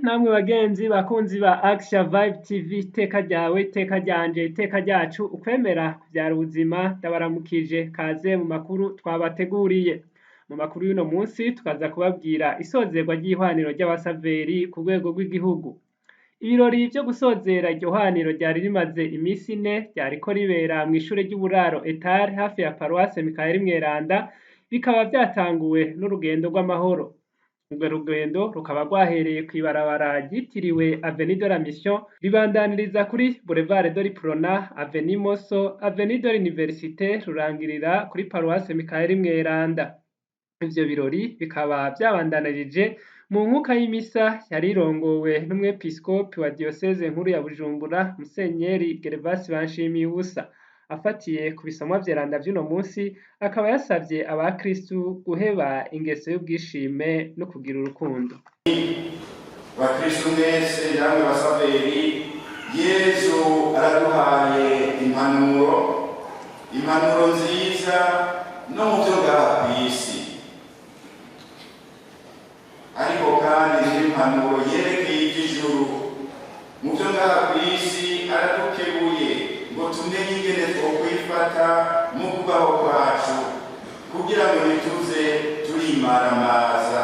Namwe bagenzi bakunzi ba Action Vibe TV, iteka ryawe, iteka ryanje, iteka ryacu, ukwemera kuvyara ubuzima, ndabaramukije. Kaze mu makuru twabateguriye. Mu makuru y'uno munsi tukaza kubabwira isozerwa ry'ihwaniro ry'abasaveri ku rwego rw'igihugu. Ibirori vyo gusozera iryo hwaniro ryari rimaze imisi 4, ryariko ribera mw'ishure ry'uburaro Etar hafi ya paruwase Mikayeli Mweranda, bikaba vyatanguwe n'urugendo rw'amahoro. Urwo rugendo rukaba rwahereye kw'ibarabara ryitiriwe Avenue de la Mission, ribandaniriza kuri Boulevard de l'Uprona, Avenue Moso, Avenue de l'Université, rurangirira kuri paruwase Mikayeli Mweranda. Ivyo birori bikaba vyabandanirije mu nkuka y'imisa yari irongowe n'umwepiskopi wa diyoseze nkuru ya Bujumbura, Musenyeri Gervasi Banshimiyubusa. Afatiye ku bisomwa vyeranda vy'uno munsi, akaba yasavye abakristu guheba ingeso y'ubwishime no kugira urukundo. Bakristu mwese, namwe basaveri, Yezu araduhaye impanuro, impanuro nziza no mu byo ngaha kw'isi, ariko kandi n'impanuro yerekeye iby'ijuru. Mu byo ngaha kw'isi aradukebuye ngo tumenye ingene twokwifata mu kubaho kwacu, kugira ngo ntituze turimaramaza,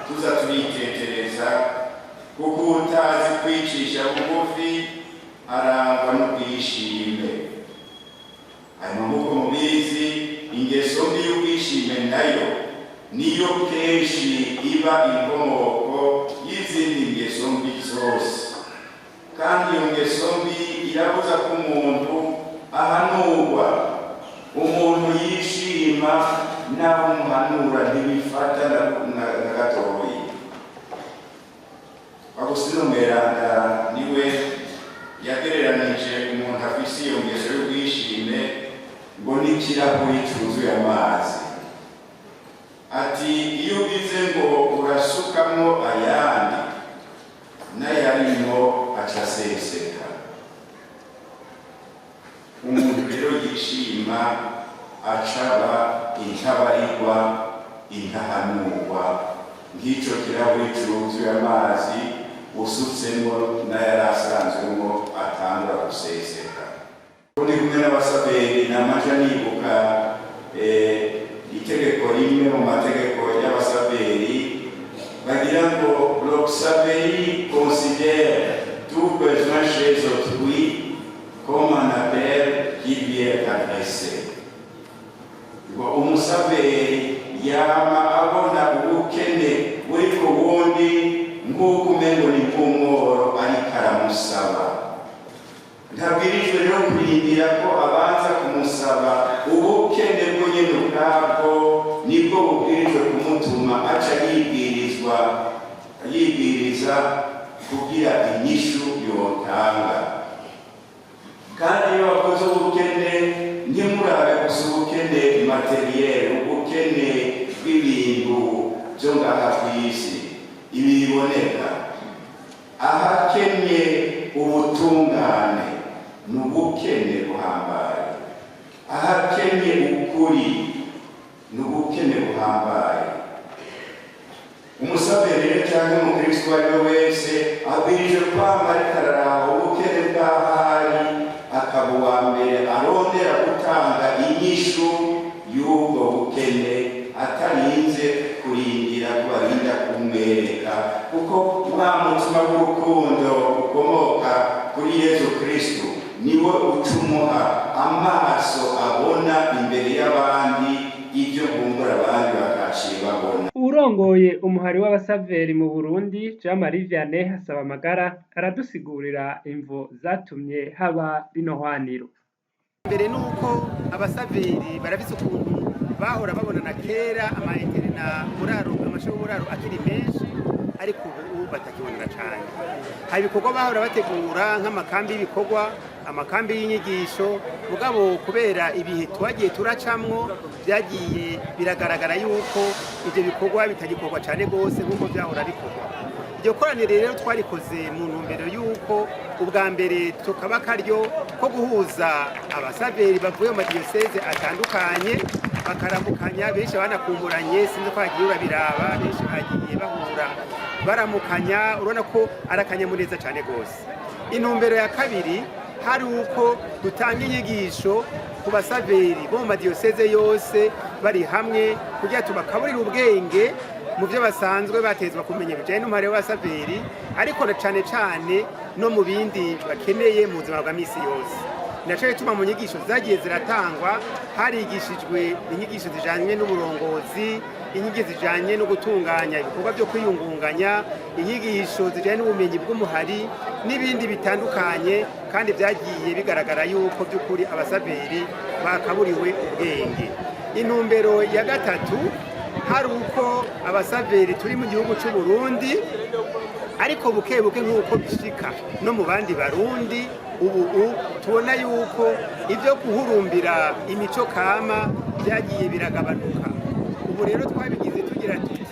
tuza turitetereza, kuko utazi kwicisha bugufi arangwa n'ubwishime. Hanyuma, nk'uko mubizi, ingeso mbi y'ubwishime nayo niyo kenshi iba inkomoko y'izindi ngeso mbi zose, kandi iyo ngeso mbi irabuza ko umuntu ahanurwa. Umuntu yishima n'aho umuhanura ntibifata na gatoyi. Agusitino Mweranda niwe yagereranije umuntu afise iyo ngeso y'ubwishime ngo n'ikirahuri cuzuye amazi. Ati: "Iyo ugize ngo urasukamwo ayandi, n'ayarimwo aca aseseka." Umuntu rero yishima acaba intabarigwa, intahanurwa, nk'ico kirahuri cuzuye amazi usutsemwo n'ayari asanzwemwo atangura guseseka. Ndi kumwe n'abasaberi, namaja nibuka itegeko rimwe mu mategeko y'abasaberi bagira ngo: "L'obsaveri considère tout besoin chez autrui comme un appel qui lui est adressé." Ngo umusaveri yama abona ubukene buri ku wundi nk'uko umengo ni nk'umworo ariko aramusaba. Ntabwirijwe rero kurindira ko abanza kumusaba. Ubukene bwo nyene ubwabwo nibwo bubwirijwe kumutuma aca yibwirizwa, yibwiriza kugira inyishu yotanga. Kandi iyo bakoze ubukene, ntimurabe gusa ubukene matériel, ubukene bw'ibintu byo ngaha ku isi, ibi biboneka. Ahakennye ubutungane ni ubukene buhambaye, ahakennye ukuri ni ubukene buhambaye. Umusaveri rero cyangwa umukristo uwo ari we wese abwirije kwama ariko araraba ubukene bw'ahari, akaba uwa mbere arondera gutanga inyishu y'ubwo bukene, atarinze kurindira ko barinda kumwereka, kuko wa mutima w'urukundo ukomoka kuri Yezu Kristu niwe uca umuha amaso abona imbere y'abandi ibyo bumbura abandi bakaciye babona. Uwurongoye umuhari w'abasaveri mu Burundi, Jean Marie Vianney Hasabamagara, aradusigurira imvo zatumye haba rino hwaniro. Mbere nuko abasaveri barafise ukuntu bahora babonana kera, ama internats, buraro, amashuri y'uburaro akiri menshi, ariko ubu batakibonana cyane. Hari ibikorwa bahora bategura nk'amakambi y'ibikorwa, amakambi y'inyigisho, mugabo kubera ibihe twagiye turacamwo, byagiye biragaragara yuko ibyo bikorwa bitagikorwa cyane rwose nk'uko byahora bikorwa. Iryo koraniro rero twarikoze mu ntumbero y'uko ubwa mbere tukaba akaryo ko guhuza abasaveri bavuye mu madiyoseze atandukanye, bakaramukanya. Benshi banakumburanye, sinzi ko hagiye urabiraba, benshi bagiye bahura. Baramukanya, urabona ko ari akanyamuneza cyane rwose. Intumbero ya kabiri hari uko dutanga inyigisho ku basaveri bo mu madiyoseze yose bari hamwe, kugira tubakaburire ubwenge mu byo basanzwe batezwa kumenya bijyanye n'umubare w'abasaveri, ariko na cane cane no mu bindi bakeneye mu buzima bwa misi yose. Naco gituma mu nyigisho zagiye ziratangwa harigishijwe inyigisho zijanye n'uburongozi, inyigisho zijanye no gutunganya ibikorwa byo kwiyungunganya, inyigisho zijanye n'ubumenyi bw'umuhari n'ibindi bitandukanye. Kandi byagiye bigaragara yuko by'ukuri abasaveri bakaburiwe ubwenge. Intumbero ya gatatu hari uko abasaveri turi mu gihugu cy'u Burundi, ariko buke buke nk'uko bishika no mu bandi Barundi, ubu tubona yuko ibyo guhurumbira imico kama byagiye biragabanuka. Ubu rero twabigize tugira tuti: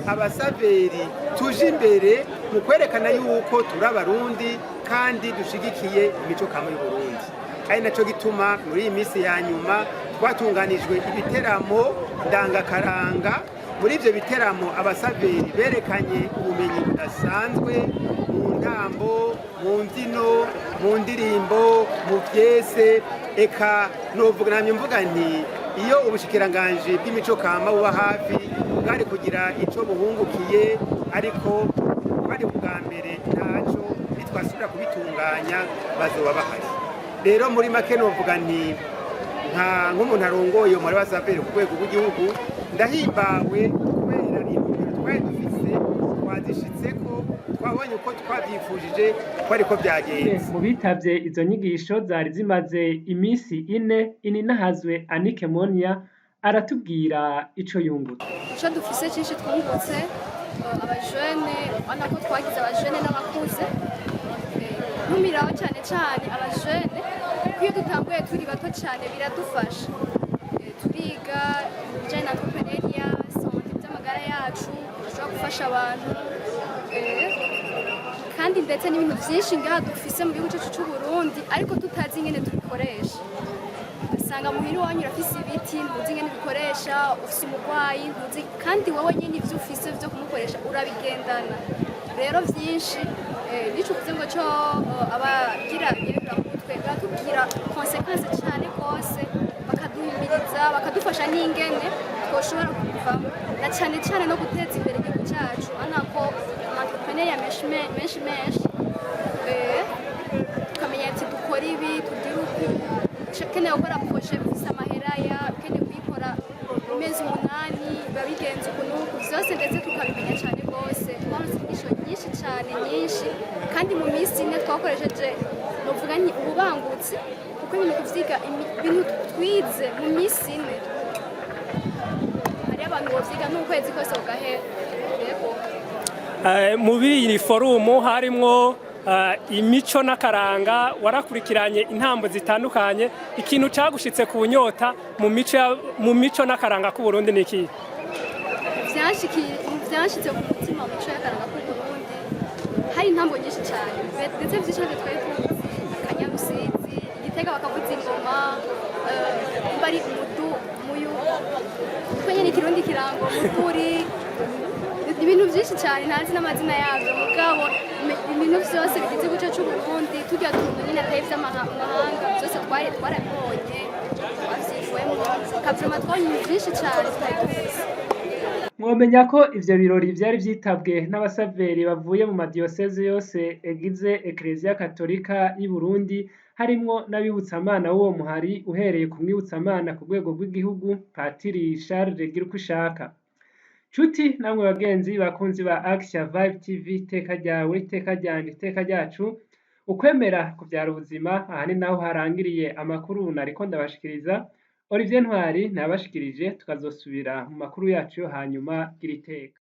abasaveri tuje imbere mu kwerekana yuko turi Abarundi kandi dushigikiye imico kama y'Uburundi. Ari naco gituma muri iyi minsi ya nyuma twatunganijwe ibiteramo ndangakaranga. Muri ivyo biteramo abasaveri berekanye ubumenyi budasanzwe mu ntambo, mu mbyino, mu ndirimbo, mu vyese. Eka novuga namye mvuga nti iyo ubushikiranganji bw'imico kama buba hafi, bwari kugira ico buhungukiye, ariko bari bwa mbere ntaco nitwasubira kubitunganya bazoba bahari. Rero muri make novuga nti nka nk'umuntu arongoye umubare w'abasaveri ku rwego rw'igihugu, ndahimbawe kubera intumbero twari dufise twazishitseko, twabonye uko twabyifujije ko ariko byagenze. Mu bitavye izo nyigisho zari zimaze imisi 4, Ininahazwe Anike Monia aratubwira ico yungutse. Ico dufise cyinshi twungutse, abajene, urabona ko twagize abajene n'abakuze. Ntumiraho cyane cyane abajene, kuko iyo dutanguye turi bato cyane biradufasha. Turiga ibijyanye na entrepreneuriat, santé, by'amagara yacu, dushobora gufasha abantu, kandi ndetse n'ibintu byinshi ngaha dufise mu gihugu cyacu cy'u Burundi, ariko tutazi ingene tubikoresha. Ugasanga muhira iwanyu urafise ibiti, ntuzi ingene ubikoresha, ufise umurwayi ntuzi, kandi wowe nyine ivyo ufise vyo kumukoresha urabigendana. Rero vyinshi, nico uvuze ngo co abagira mutwe baratubwira conséquences cyane rwose, bakaduhimiriza, bakadufasha n'ingene twoshobora kubivamo, na cyane cyane no guteza imbere igihugu cyacu. Urabona ko ama entrepreneur menshi menshi menshi, tukamenya ati dukora ibi, tugira uku, ukeneye gukora projet ufise amahera, ya ukeneye kuyikora mu mezi 8, biba bigenze uku n'uku, vyose ndetse tukabimenya cyane rwose. Twaronse inyigisho nyinshi cyane, nyinshi, kandi mu minsi 4 twakoresheje, novuga nti ububangutsi, kuko ibintu kuvyiga, ibintu twize mu minsi 4, hariyo abantu bovyiga n'ukwezi kose kugahera. Yego. Muri iyi forumu harimwo imico n'akaranga, warakurikiranye intambo zitandukanye. Ikintu cagushitse ku nyota mu mico n'akaranga k'Uburundi ni ikihe? Vyanshitse ku mutima mu mico y'akaranga k'Uburundi hari intambo nyinshi cyane, ndetse vyinshi ntabyo twari tuzi. Akanyarusizi, Igitega bakavuza ingoma, nimba ari umudu muyu, kuko nyene Ikirundi kirango muduri, ibintu byinshi cyane ntazi n'amazina yabyo. Mugabo ibintu byose bigize igice cy'Uburundi, turya tuntu nyine atari ivy'amahanga, byose twari twarabibonye, twavyishwemwo kavrema, twabonye ibintu byinshi cyane tutari tuzi. Mwomenya ko ivyo birori vyari vyitabwe n'abasaveri bavuye mu madiyoseze yose egize Ekereziya Katolika y'i Burundi, harimwo n'abibutsamana w'uwo muhari, uhereye ku mwibutsamana ku rwego rw'igihugu, Patiri Charles Girukwishaka. Nshuti namwe bagenzi bakunzi ba Action Vibe TV, iteka ryawe, iteka ryanje, iteka ryacu, ukwemera kuvyara ubuzima. Aha ni naho harangiriye amakuru nariko ndabashikiriza. Olivier Ntwari nabashikirije, tukazosubira mu makuru yacu yo hanyuma. Gira iteka.